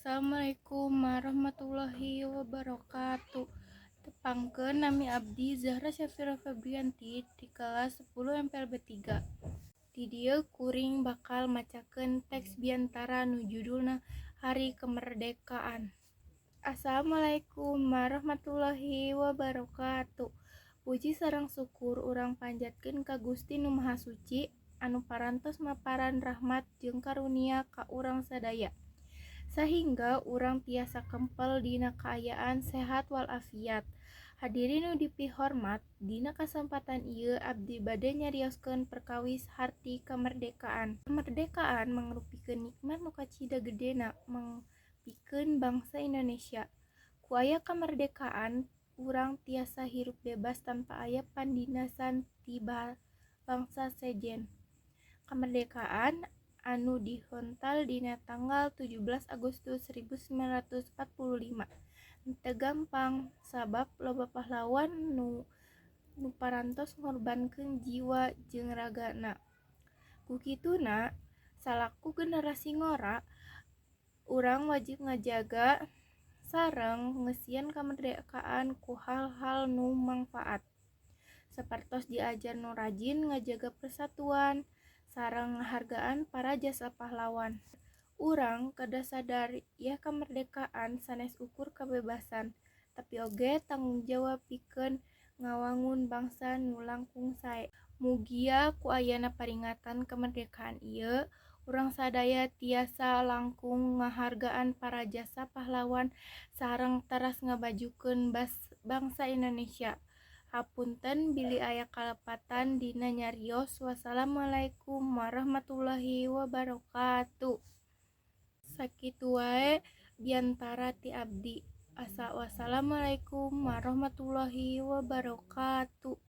Assalamualaikum warahmatullahi wabarakatuh. Tepangkeun, nami abdi Zahra Syafira Febrianti di kelas 10 MPLB 3. Di dieu kuring bakal macakeun teks biantara nu judulna Hari Kemerdekaan. Assalamualaikum warahmatullahi wabarakatuh. Puji sareng syukur urang panjatkeun ka Gusti Nu Maha Suci anu parantos maparan rahmat jeung karunia ka urang sadaya, sahingga urang tiasa kempel dina kaayaan sehat walafiat. Hadirin nu dipihormat, dina kasempatan ieu abdi bade nyarioskeun perkawis harti kemerdekaan. Kemerdekaan mangrupikeun nikmat nu kacida gedena mangpikeun bangsa Indonesia. Ku aya kamerdekaan, urang tiasa hirup bebas tanpa aya panindasan ti bangsa sejen. Kamerdekaan anu dihontal dina tanggal 17 Agustus 1945 teu gampang, sabab loba pahlawan nu parantos ngorbankeun jiwa jeung ragana. Ku kituna, salaku generasi ngora, urang wajib ngajaga sareng ngeusian kamerdekaan ku hal-hal nu mangfaat, sapertos diajar nu rajin ngajaga persatuan sareng ngahargaan para jasa pahlawan. Urang kedah sadar yen kamerdekaan sanes ukur kabebasan, tapi oge tanggung jawab pikeun ngawangun bangsa nu langkung sae. Mugia ku ayana paringatan kemerdekaan ieu, urang sadaya tiasa langkung ngahargaan para jasa pahlawan sareng teras ngamajukeun bangsa Indonesia. Hapunten bilih aya kalepatan dina nyarios. Wassalamualaikum warahmatullahi wabarakatuh. Sakitu wae biantara ti abdi. Wassalamualaikum warahmatullahi wabarakatuh.